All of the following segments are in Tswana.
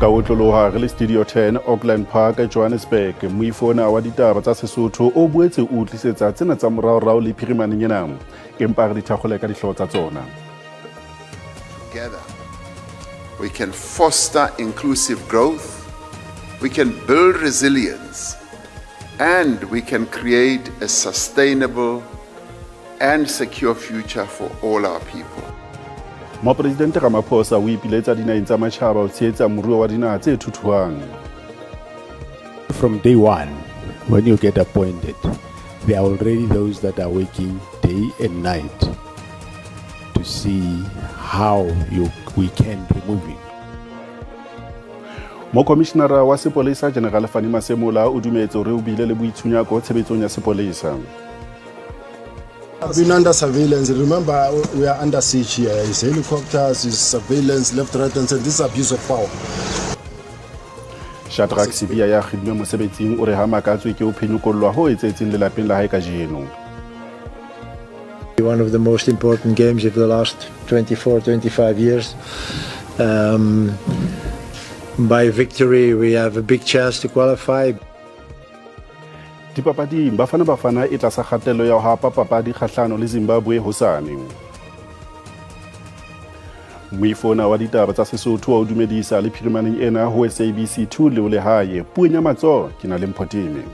Ka otloloha re le Studio 10 Auckland Park, Johannesburg. Moifo ona wa ditaba tsa Sesotho o boetse o tlisetsa tsena tsa moraorao le phirimaneng ena. Empa re di thakgole ka dihlooho tsa tsona. Together, we can foster inclusive growth, we can build resilience, and we can create a sustainable and secure future for all our people. Mopresidente Ramaphosa o ipiletsa dinaheng tsa matjhaba ho tshehetsa moruo wa dinaha tse thuthuhang. From day one, when you get appointed, there are already those that are working day and night to see how we can remove him. Mokomishinara wa sepolesa General Fannie Masemola o dumetse hore o bile le boitshunyako tshebetsong ya sepolesa. I've been under surveillance. Remember, we are under siege here. It's helicopters, it's surveillance, left, right, and center. This is abuse of power. Shadrack Sibiya ya kginnwe mosebetsing o re ha makatswe ke ho phenyokollwa ho etsahetseng lelapeng la hae kajeno. One of the most important games of the last 24, 25 years. By victory, we have a big chance to qualify. Dipapading, Bafana Bafana e tlasa kgatello ya ho hapa papadi kgahlano le Zimbabwe hosane. Moifo ona wa ditaba tsa Sesotho wa o dumedisa le phirimaneng ena ho SABC 2 le o lehae. Puong ya matsoho ke na le Mphoteme.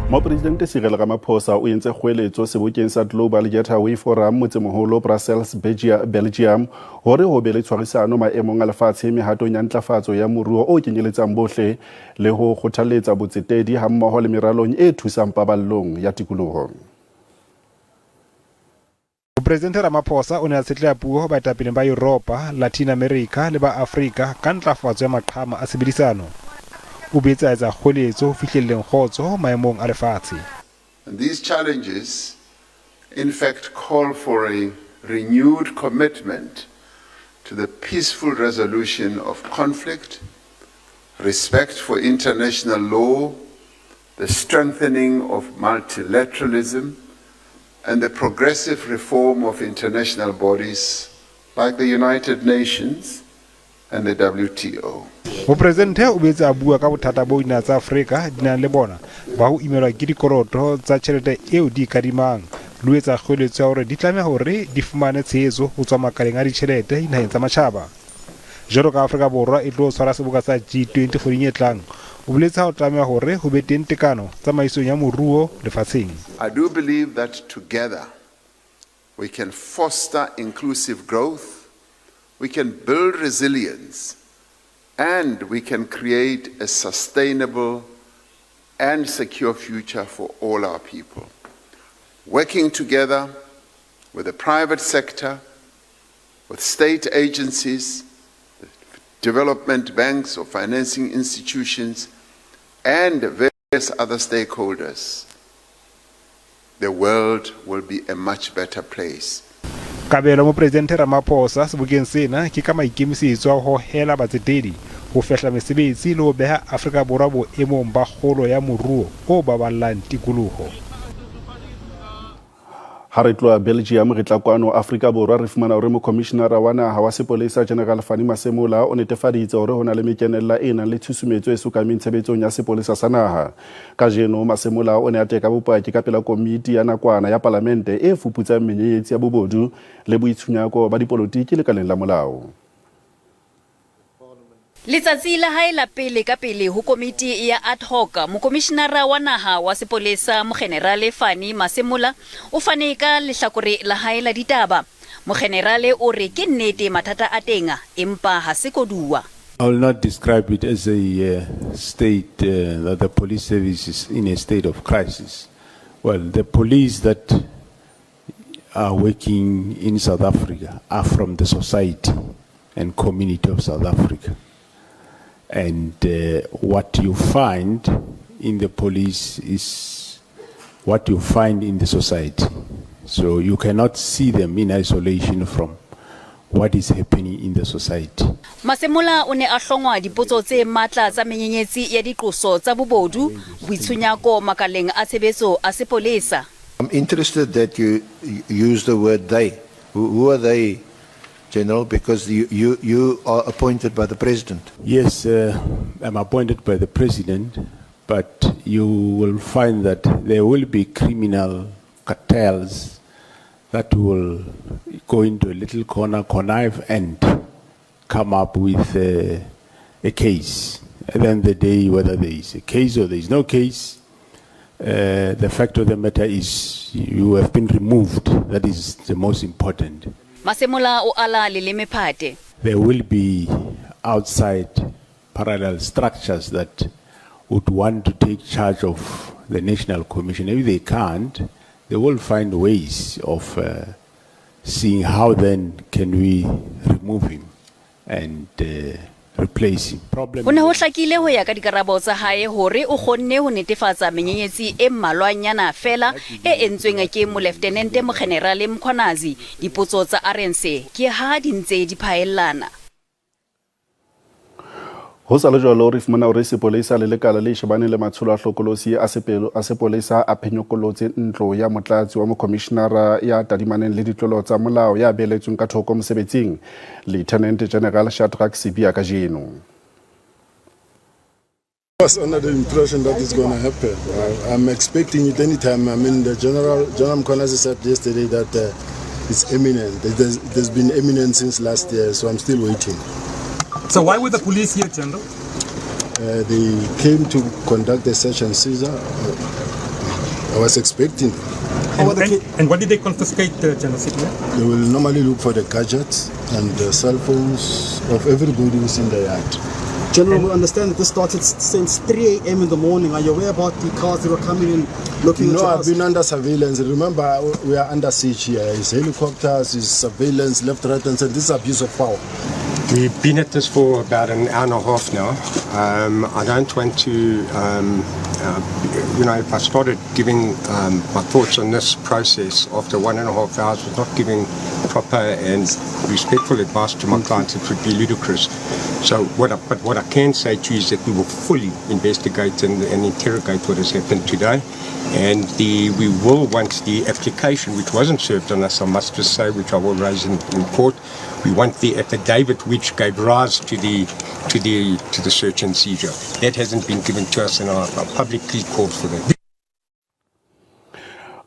Mopresidente Cyril Ramaphosa o entse kgoeletso sebokeng sa Global Gateway Forum motsemoholo Brussels, Belgium hore ho be le tshwarisano maemong a lefatshe mehatong ya ntlafatso ya moruo o kenyeletsang bohle le ho kgothalletsa botsetedi hammoho le meralong e thusang paballong ya tikoloho. Mopresidente Ramaphosa o ne a tshetleha puo baetapeleng ba Yuropa, Latin America le ba Afrika ka ntlafatso ya maqhama a tshebedisano. O boetse a etsa kgoeletso ho fihlelleng kgotso maemong a lefatshe. And these challenges, in fact, call for a renewed commitment to the peaceful resolution of conflict, respect for international law, the strengthening of multilateralism, and the progressive reform of international bodies like the United Nations and the WTO. Mopresidente o boetse a bua ka bothata boo dinaha tsa Afrika di nang le bona ba ho imelwa ke dikoloto tsa tjhelete eo di e kadimang le ho etsa kgoeletso ya hore di tlameha hore di fumane tshehetso ho tswa makaleng a ditjhelete dinaheng tsa matjhaba. Jwalo ka Afrika Borwa e tlo tshwara seboka sa G20 kgweding e tlang, o boletse ha ho tlameha hore ho be teng tekano tsamaisong ya moruo lefatsheng. I do believe that together we can foster inclusive growth, we can build resilience, and we can create a sustainable and secure future for all our people. Working together with the private sector, with state agencies, development banks or financing institutions, and various other stakeholders, the world will be a much better place. Kabelo Mopresidente Ramaphosa sebokeng sena ke ka maikemisetso a ho hohela batsetedi, ho fehla mesebetsi le ho beha Afrika Borwa boemong ba kgolo ya moruo o baballang tikoloho. Ha re tloha Belgium re tla kwano Afrika Borwa re fumana hore mokomishinara wa naha wa sepolesa General Fannie Masemola o netefaditse hore ho na le mekenella e nang le tshusumetso e sokameng tshebetsong ya sepolesa sa naha. Kajeno Masemola o ne a teka bopaki ka pela komiti ya nakwana ya palamente e fuputsang menyenyetsi ya bobodu le boitshunyako ba dipolotiki lekaleng la molao. Letsatsi la hae la pele ka pele ho komiti ya ad hoc, mokomishinara wa naha wa sepolesa Mogenerale Fannie Masemola o fane ka lehlakore la hae la ditaba. Mogenerale o re ke nnete mathata a teng empa ha se koduwa. I will not describe it as a state that the police service is in a state of crisis. Well, the police that are working in South Africa are from the society and community of South Africa. And what you find in the police is what you find in the society. So you cannot see them in isolation from what is happening in the society. Masemola o ne a hlongwa dipotso tse matla tsa menyenyetsi ya diqoso tsa bobodu, boitshunyako makaleng a tshebetso a sepolesa. I'm interested that you use the word they. Who are they, General? Because you are appointed by the president. Yes, I'm appointed by the president, but you will find that there will be criminal cartels that will go into a little corner, connive, and come up with a case. And then the day, whether there is a case or there is no case, the fact of the matter is you have been removed. That is the most important. Masemola o ala leleme phate. There will be outside parallel structures that would want to take charge of the National Commission. If they can't, they will find ways of seeing how then can we remove him and replace him. Problem Ho ne ho hlakile ho ya ka dikarabo tsa hae hore o kgonne ho netefatsa menyenyetsi e mmalwanyana feela e entsweng ke Moleftenente Mokgenerale Mkhwanazi. Dipotso tsa Arendse ke ha di ntse di phaellana. Ho sa le jwalo, re fumana hore sepolesa le lekala le shebaneng le matsholo a hlokolosi a sepolesa a phenyokolotse ntlo ya motlatsi wa mokhomishenara ya tadimaneng le ditlolo tsa molao ya beeletsweng ka thoko mosebetsing, Lieutenant General Shadrack Sibiya kajeno. I was under the impression that it's going to happen. I'm expecting it anytime. The General Mkhwanazi said yesterday that it's imminent. There's been imminent since last year, so I'm still waiting. So why were the police here, General? They came to conduct a search and seizure. I was expecting them. And what did they confiscate, General Sibiya? They will normally look for the gadgets and the cell phones of everybody who's in the yard. General, we understand that this started since 3 a.m. in the morning. Are you aware about the cars that were coming in looking at No, your I've house? been under surveillance. Remember, we are under siege here. It's helicopters, it's surveillance, left, right, and center. This is abuse of power. We've been at this for about an hour and a half now. I don't want to, if I started giving my thoughts on this process after 1.5 hours with not giving proper and respectful advice to my clients, it would be ludicrous. But what I can say to you is that we will fully investigate and interrogate what has happened today. And we will want the application, which wasn't served on us, I must just say, which I will raise in court. We want the affidavit which gave rise to the search and seizure. That hasn't been given to us, and I publicly called for that.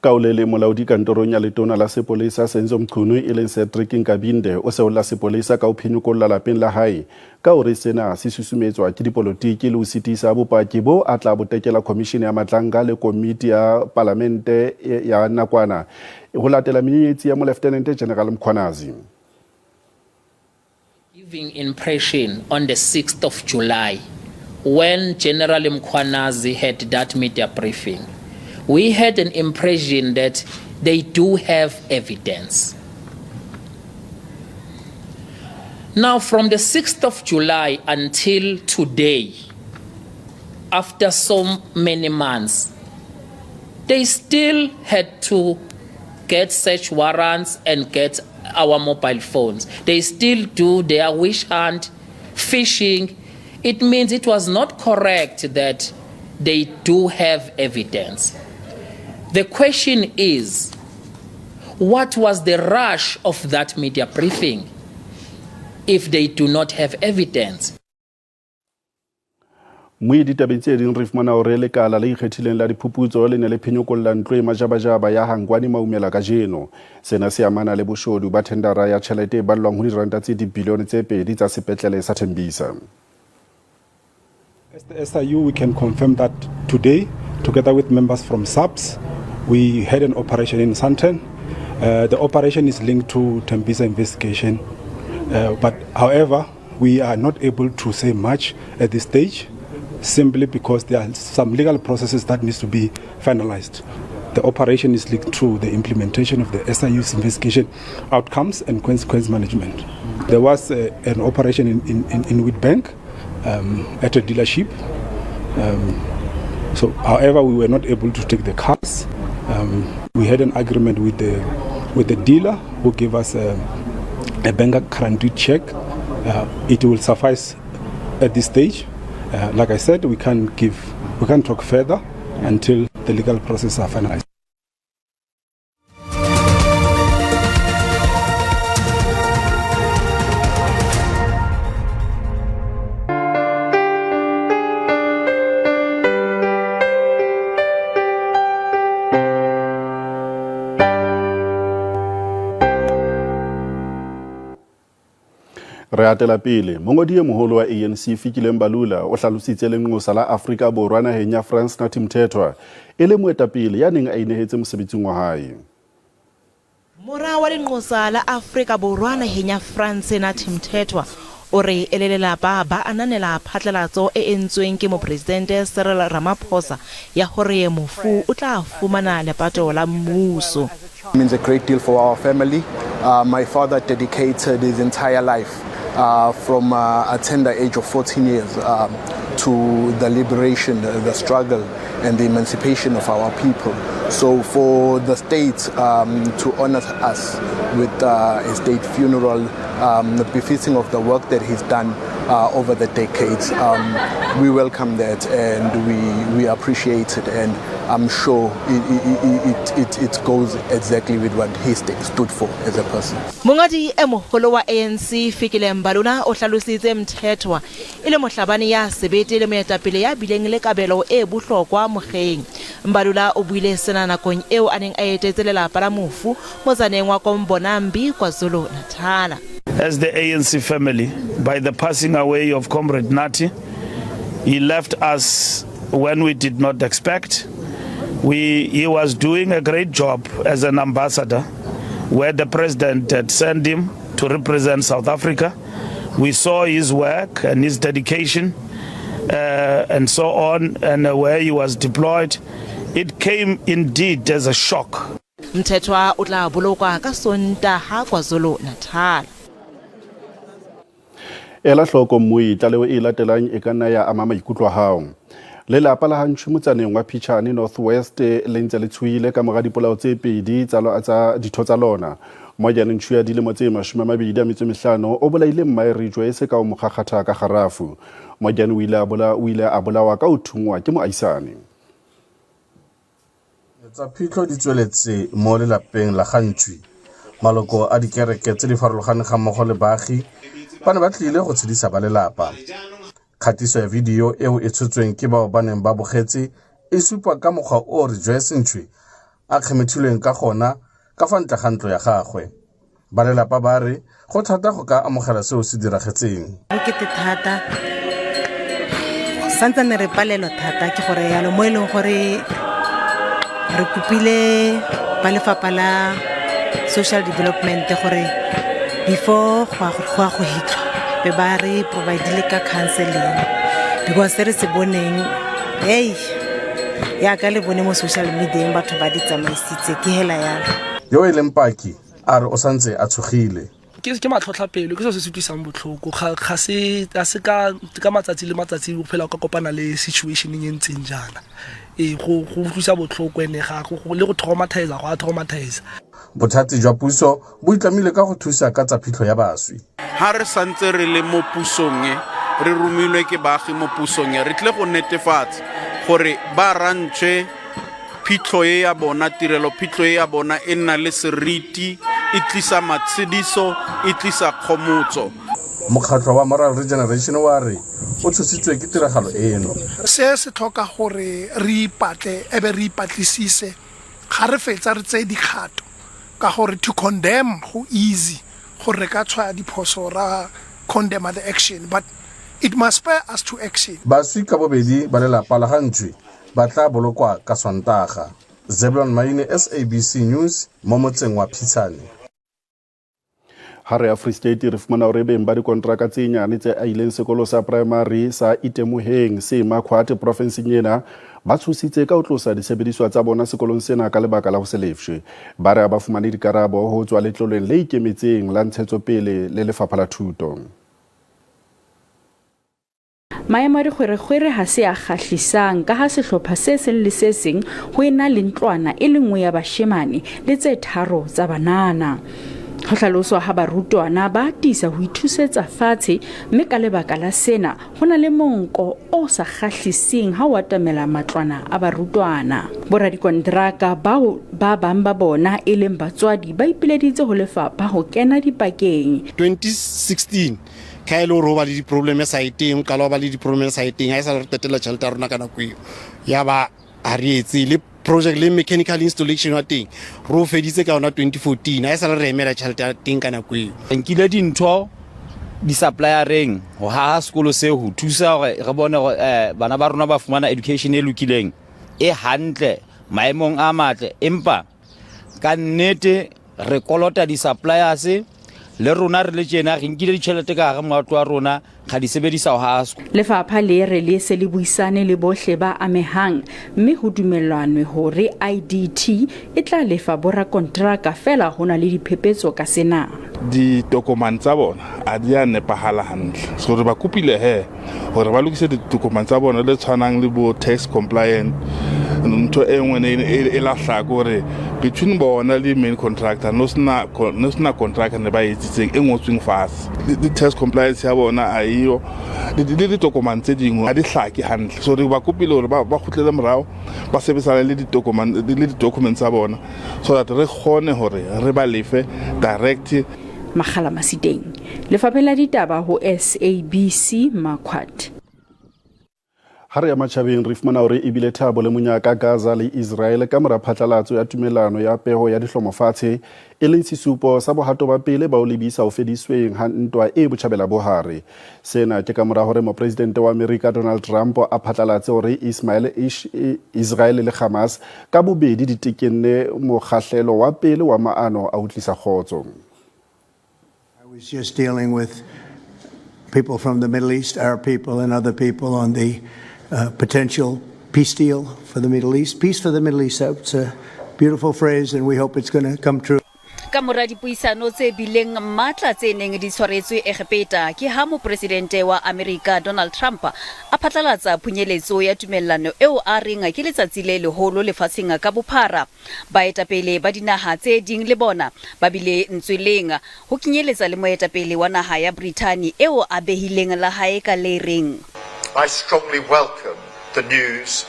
Ka o le le molaodi kantorong ya letona la sepolesa Senzo Mchunu e leng Cedric Nkabinde o seolla sepolesa ka ho phenyokolla lapeng la hae ka hore sena se susumetswa ke dipolotiki le ho sitisa bopaki bo a tla bo tekela khomishene ya Madlanga le komiti ya palamente ya nakwana ho latela menyenyetsi ya Moleftenente General Mkhwanazi. Giving impression on the 6th of July, when General Mkhwanazi had that media briefing, we had an impression that they do have evidence. Now, from the 6th of July until today, after so many months, they still had to get search warrants and get our mobile phones. They still do their witch hunt, fishing. It means it was not correct that they do have evidence. The question is, what was the rush of that media briefing if they do not have evidence? Moe ditabeng tse ding re fumana hore lekala le ikgethileng la diphuputso le ne le phenyokolla ntlo e majabajaba ya Hangwani Maumela kajeno. Sena se amana le boshodu ba thendara ya tjhelete e ballwang ho diranta tse dibilione tse pedi tsa sepetlele sa Tembisa. As the SIU, we can confirm that today, together with members from SAPS, we had an operation in Sandton. The operation is linked to Tembisa investigation. But however, we are not able to say much at this stage, simply because there are some legal processes that needs to be finalized. The operation is linked to the implementation of the SIU's investigation outcomes and consequence management. There was an operation in Witbank at a dealership. So, however, we were not able to take the cars. We had an agreement with the dealer who gave us a bank guarantee check. It will suffice at this stage. Like I said, we can't talk further until the legal process are finalized. Re atela pele, mongodi e moholo wa ANC Fikile Mbalula o hlalositse lenqosa la Afrika Borwa naheng ya France Nathi Mthethwa e le moetapele ya neng a inehetse mosebetsing wa hae. Mora wa lenqosa la Afrika Borwa naheng ya France Nathi Mthethwa o re e le lelapa ba ananela phatlalatso e entsweng ke Mopresidente Cyril Ramaphosa ya hore mofu o tla fumana lepato la mmuso. Means a great deal for our family. My father dedicated his entire life from a tender age of 14 years to the liberation, the struggle, and the emancipation of our people. So for the state to honor us with a state funeral, befitting of the work that he's done over the decades, we welcome that and we appreciate it. And I'm sure it goes exactly with what he stood for as a person. Mongodi e moholo wa ANC Fikile Mbalula o hlalositse Mthethwa e le mohlabani ya sebete le moetapele ya bileng le kabelo e bohlokwa mokgeng. Mbalula o buile sena nakong eo a neng a etetse lelapa la mofu motsaneng wa Kombonambi KwaZulu Natal. As the ANC family, by the passing away of Comrade Nathi, he left us when we did not expect. He was doing a great job as an ambassador, where the president had sent him to represent South Africa. We saw his work and his dedication and so on, and where he was deployed. It came indeed as a shock. Mthethwa o tla bolokwa ka Sontaha KwaZulu Natal. Ela hloko mmui, tlaleho e latelang e ka nna ya ama maikutlo a hao. Lelapa la Hantšhu motsaneng wa Phitshane North West le ntse le tshohile ka mora dipolao tse pedi tsa ditho tsa lona. Morgan Ntšhu ya dilemo tse 25 o bolaile mmae Rejoice ka ho mo kgakgatha ka kgarafu. Morgan o ile a bolawa ka ho thunngwa ke moahisane. Tsa phitlho di tsweletse mo lelapeng la Gantšwi. Maloko a dikereke tse di farologaneng ga mmogo le baagi ba ne ba tlile go tshedisa ba lelapa. Kgatiso ya video eo e tshotsweng ke bao ba neng ba bogetse e supa ka mokgwa o Rejoice Ntšhwe a kgemethilweng ka gona ka fa ntle ga ntlo ya gagwe. Ba lelapa ba re go thata go ka amogela seo se diragetseng. Bokete thata, santsane re palelwa thata ke gore yalo mo e leng gore re kopile ba lefapha la social development gore before go ya go hitlhwa be ba re providile ka counseling, because se re se boneng hey yaka le bone mo social media batho ba di tsamaisitse ke hela yalo. Yo e leng paki a re o santse a tshogile. Ke matlhotlhapelo, ke selo se se utlwisang botlhoko. Ga se ka matsatsi le matsatsi o phela o ka kopana le situation e ntseng jaana. Go utlwisa botlhoko ene ga go le go traumatize, go a traumatize. Bothati jwa puso bo itlamile ka go thusa ka tsa phitlho ya baswi. Ha re santse re le mo pusong e, re romilwe ke baagi mo pusong e, re tle go netefatsa gore ba rantšhe phitlho e ya bona, tirelo phitlho e ya bona e nna le seriti, e tlisa matshediso, e tlisa kgomotso. Mokgatlho wa Moral Regeneration wa re o tshositswe ke tiragalo eno. Se se tlhoka gore re ipatle ebe re ipatlisise ga re fetsa re tseye dikgato, ka gore to condemn go easy gore re ka tshwaya diphoso ra condemn the action, but it must spur us to action. Baswi ka bobedi ba lelapa la ga Ntšhwe ba tla bolokwa ka Sontaga. Zebulon Maine, SABC News, mo motseng wa Phitshane. Ha re ya Free State re fumana hore beng ba dikontraka tse nyane tse aileng sekolo sa primary sa Itemoheng se Makhwate profinseng ena ba tshositse ka ho tlosa disebediswa tsa bona sekolong sena ka lebaka la ho se lefshwe. Ba re ha ba fumane dikarabo ho tswa letloleng le ikemetseng la ntshetsopele le Lefapha la Thuto. Maemo a dikgwerekgwere ha se a kgahlisang ka ha sehlopha se seng le se seng ho ena le ntlwana e le nngwe ya bashemane le tse tharo tsa banana. Ho hlaloswa ha barutwana ba atisa ho ithusetsa fatshe, mme ka lebaka la sena ho na le monko o sa kgahliseng ha o atamela matlwana a barutwana. Boradikonteraka bao ba bang ba bona e leng batswadi ba ipileditse ho lefapha ho kena dipakeng. 2016 ka e le hore ho ba le di-problem saeteng, o qala ho ba le di-problem saeteng, ha e sa le re qetella tjhelete ya rona ka nako eo. Ya ba ha re etse le project le mechanical installation wa teng, re o feditse ka yona 2014, ha e sa le re emela tjhelete ya teng ka nako eo. Nkile dintho di-suppliereng ho haha sekolo seo ho thusa hore re bone hore eh, bana ba rona ba fumana education e lokileng e hantle maemong a matle empa ka nnete re kolota di-suppliers le rona re le tjena re nkile ditjhelete ka gare moatlo wa rona ga di sebedisa ho haha Lefapha le re le se le buisane le bohle ba amehang mme ho dumellanwe hore IDT e tla lefa borakonteraka feela ho na le diphephetso ka sena. Ditokomane tsa bona a di a nepahala hantle so re ba kopile he gore ba lokise ditokomane tsa bona le tshwanang le bo tax compliant ntho e nngwe ne e lahla gore between bona le main contractor no sena no sena contract ne ba etsitseng e ngotsweng fatshe le tax compliance ya bona a iyo le ditokomane tse dingwe ga di hlake hantle so re ba kopile gore ba kgutlele morago ba sebetsane le ditokomane le di-documents tsa bona so that re kgone gore re ba lefe direct. Makgala Masiteng, Lefapheng la Ditaba ho SABC Marquardt. Ha re ya matjhabeng re fumana hore ebile thabo le monyaka Gaza le Israel ka mora phatlalatso ya tumellano ya peho ya dihlomo fatshe e leng sesupo sa bohato ba pele ba ho lebisa ho fedisweng ha ntwa e botjhabela bo hare. Sena ke ka mora hore mopresidente wa Amerika Donald Trump a phatlalatse hore Ismail Israel le Hamas ka bobedi di tekenne mokgahlelo wa pele wa maano a ho tlisa kgotso. I was just dealing with people from the Middle East, our people and other people on the uh, potential peace deal for the Middle East. Peace for the Middle East, that's a beautiful phrase, and we hope it's going to come true. Ka mora dipuisano tse bileng matla tse neng di tshwaretswe Egepeta, ke ha Mopresidente wa Amerika Donald Trump a phatlalatsa phunyeletso ya tumellano eo a reng ke letsatsi le leholo lefatsheng ka bophara. Baetapele ba dinaha tse ding le bona ba bile ntsweleng, ho kenyeletsa le moetapele wa naha ya Brithani eo a behileng la hae ka le reng. I strongly welcome the news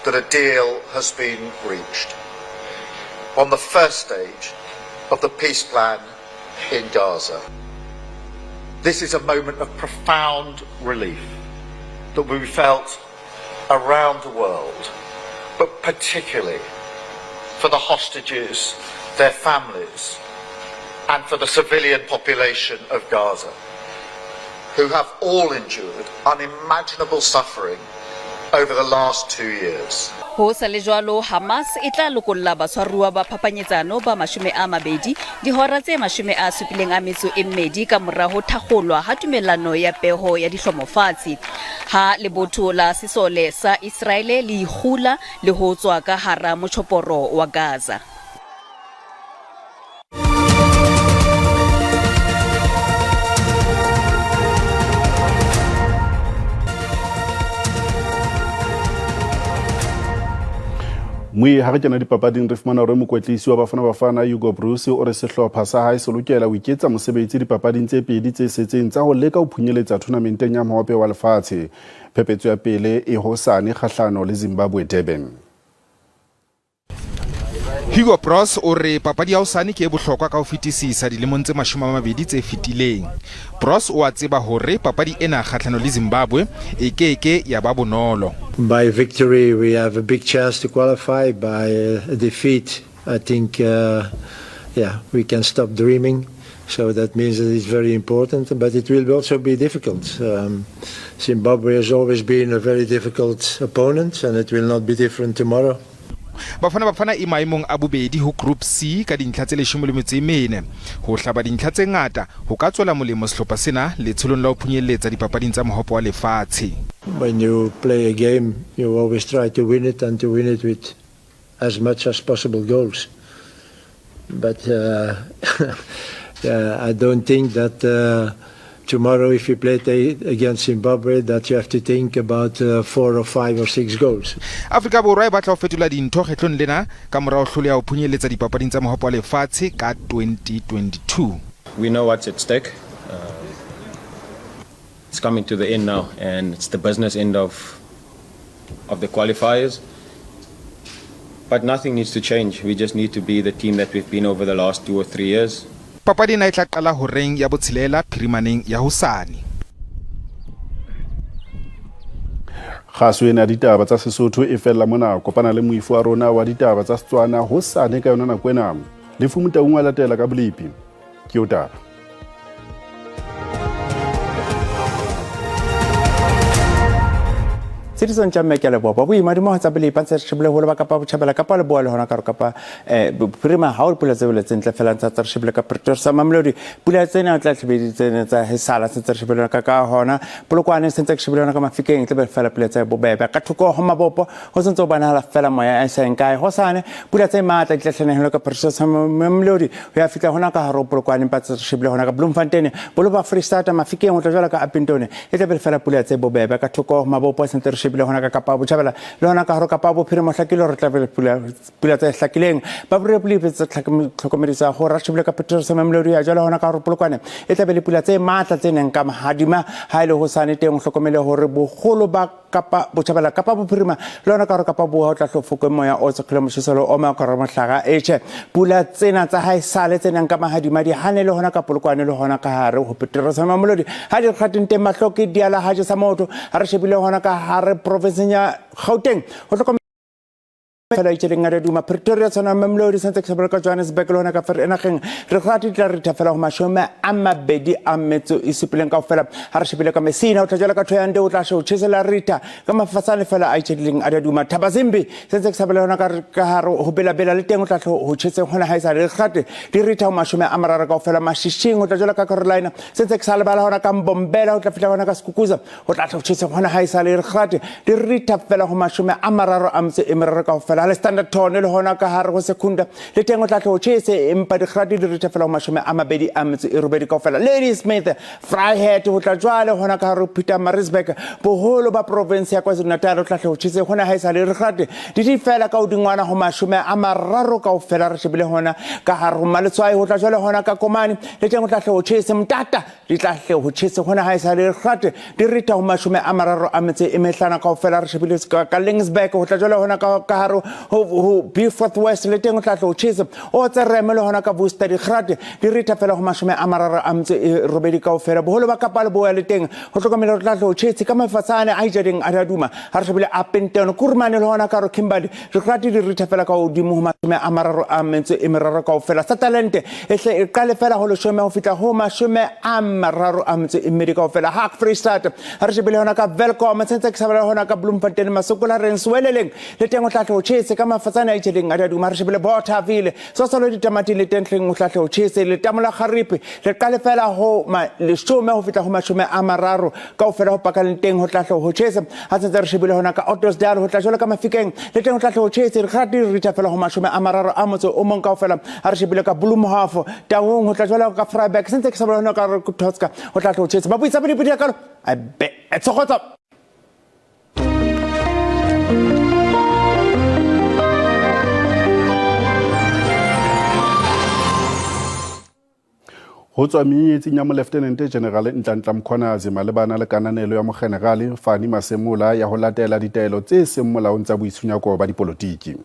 that a deal has been reached on the first stage of the peace plan in Gaza. This is a moment of profound relief that will be felt around the world, but particularly for the hostages, their families, and for the civilian population of Gaza, who have all endured unimaginable suffering over the last two years. Ho sa le jwalo, Hamas e tla lokolla batshwaruwa ba phapanyetsano ba 20 dihora tse 72 ka mora ho thakgolwa ha tumellano ya peho ya dihlomo fatshe ha lebotho la sesole sa Iseraele le ikgula le ho tswa ka hara motjhoporo wa Gaza. Moe ha re kena dipapading re fumana hore mokwetlisi wa Bafana Bafana Hugo Broos o re sehlopha sa hae se lokela ho iketsa mosebetsi dipapading tse pedi tse setseng tsa ho leka ho phunyeletsa thonamenteng ya Mohope wa Lefatshe. Phephetso ya pele e hosane kgahlano le Zimbabwe Durban. Hugo Broos o re papadi ya hosane ke e bohlokwa ka ho fetisisa dilemong tse 20 tse fetileng. Broos o a tseba hore papadi ena kgahlano le Zimbabwe e ke ke ya ba bonolo. By victory we have a big chance to qualify. By a defeat I think yeah, we can stop dreaming. So that means that it's very important, but it will also be difficult. Um, Zimbabwe has always been a very difficult opponent, and it will not be different tomorrow. Bafana Bafana e maemong a bobedi ho Group C ka dintlha tse 14. Ho hlaba dintlha tse ngata ho ka tswela molemo sehlopha sena letsholong la ho phunyeletsa dipapading tsa Mohope wa Lefatshe. When you play a game, you always try to win it and to win it with as much as possible goals. But uh, I don't think that uh, tomorrow, if you play against Zimbabwe, that you have to think about uh, four or five or six goals. Afrika Borwa e batla ho fetola dintho kgetlong lena ka mora ho hloleha ho phunyeletsa dipapading tsa Mohope wa Lefatshe ka 2022. We know what's at stake. Uh, it's coming to the end now, and it's the business end of of the qualifiers. But nothing needs to change. We just need to be the team that we've been over the last two or three years. Papadi ena e tla qala horeng ya botshelela phirimaneng ya hosane. Kgaso ena ya ditaba tsa Sesotho e fella mona. Kopana le moifo wa rona wa ditaba tsa Setswana hosane ka yona nako ena. Lefu Motaung wa latela ka bolepi. Ke o taba. Tshedisong tša mme ke a leboha ba boima dimogo tsa pele ipantse re shebile holo ba Kapa Botjhabela Kapa Leboa le hona ka Kapa Bophirima ha o pula tse bole tse ntle fela ntse re shebile ka Pretoria sa Mamelodi pula tsena tla tlebe tsena tsa hesala sentse re shebile ka ka hona Polokwane sentse ke shebile ka Mafikeng tle be fela pula tse bobebe ka thoko ho mabopo ho sentse o bonahala fela moya e seng kae hosane pula tse matla di tla tlhanehelo ka Pretoria sa Mamelodi ho ya fihla hona ka hare ho Polokwane mpa tse re shebile hona ka Bloemfontein bolo ba Free State Mafikeng ho tla jwalo ka Upington e tla be fela pula tse bobebe ka thoko mabopo a sentse re shebile hona ka Kapa Botjhabela le hona ka hare Kapa Bophirima hlakile hore tla be pula tse hlakileng ba borepoli tse tlhokomedisa go ra shebile ka Pretoria sa Mamelodi ya jwale hona ka hare Polokwane e tla be le pula tse matla tse neng ka mahadima ha ile ho sane teng o hlokomele hore boholo ba Kapa Botjhabela Kapa Bophirima le hona ka hare Kapa Borwa o tla hlofokwe moya o tsokgile motjheselo o moya ka mohlaga etjhe pula tsena tsa hae sale tse nang ka mahadima di hane le hona ka Polokwane le hona ka hare ho Pretoria sa Mamelodi ha di kgateng teng mahlo ke diala ha jesa motho ha re shebile hona ka hare provinseng ya Gauteng ho hlokomela fela itšeleng a duma Pretoria tshwana Mamelodi sentse ke shebile ka Johannesburg le hona ka nageng re gate tla re fela go 27 ka fela ha re shebile ka Messina o tla jala ka Thoyande o tla she o chesela Rita ka mafasane fela a itšeleng a duma Thabazimbi sentse ke shebile hona ka ka hare ho belabela le teng o tla ho cheseng hona ha e sa re gate di Rita ho 30 ka fela Mashishing o tla jala ka Carolina sentse ke sa lebala hona ka Mbombela o tla fihla hona ka Skukuza go tla tlhotšhetse gona ga e sa le re gate di ritha fela go 33 ka fela le standard tone le gona ka gare go secunda le teng o tla tlhotšhetse empa digrate di ritha fela go 28 ka fela Lady Smith Vryheid go tla jwale gona ka gare Peter Maritzburg boholo ba province ya KwaZulu-Natal o tla tlhotšhetse gona ga e sa le re gate di di fela ka godingwana go 30 ka fela re shebile gona ka gare go Maletswai go tla jwale gona ka Komane le teng o tla tlhotšhetse Mtata di tla hle ho tjhese hona ha e sa le gate di rita ho 35 kaofela re shebile ka Lingsburg ho tla jwale hona ka hare ho Beaufort West le teng ho tla hle ho tjhese o tsereme le hona ka Worcester digrate di rita fela ho 38 kaofela boholo ba Kapa Leboya le teng ho hlokomela ho tla hle ho tjhese ka mafatshane a ijadeng a duma ha re shebile Upington Kurumane le hona ka hare Kimberley digrate di ritha fela ka godimo ho 33 kaofela sa talente e hle e qale fela ho 10 ho fihla ho 32 kaofela Hak Free Start ha re shebile hona ka Welkom sentse ke sabela hona ka Bloemfontein Masokola reng Sweleleng le teng o tla hle o tjhese ka mafatsane a itjheleng a daduma re shebile Bothaville sosolo ditamati le teng hleng o tla hle o tjhese letamo la Garipe le qale fela ho 10 ho fihla ho 30 kaofela ho pakaleng teng ho tla hle ho tjhese ha sentse re shebile hona ka Ottosdal ho tla jwalo ka Mafikeng le teng ho tla hle ho tjhese re gate re ritha fela ho 31 kaofela ha re shebile ka Bloemhof Taung ho tla jwalo ka Vryburg sentse ke shebile hona ka Tosca ho tla hle ho tjhese ba buisa podi kalo a be tshogotsa. Ho tswa menyenyetsing ya Moleftenente Generale Nhlanhla Mkhwanazi malebana le kananelo ya Mokgenerale Fani Masemola ya ho latela ditaelo tse seng molaong tsa boitshunyako ba dipolotiki.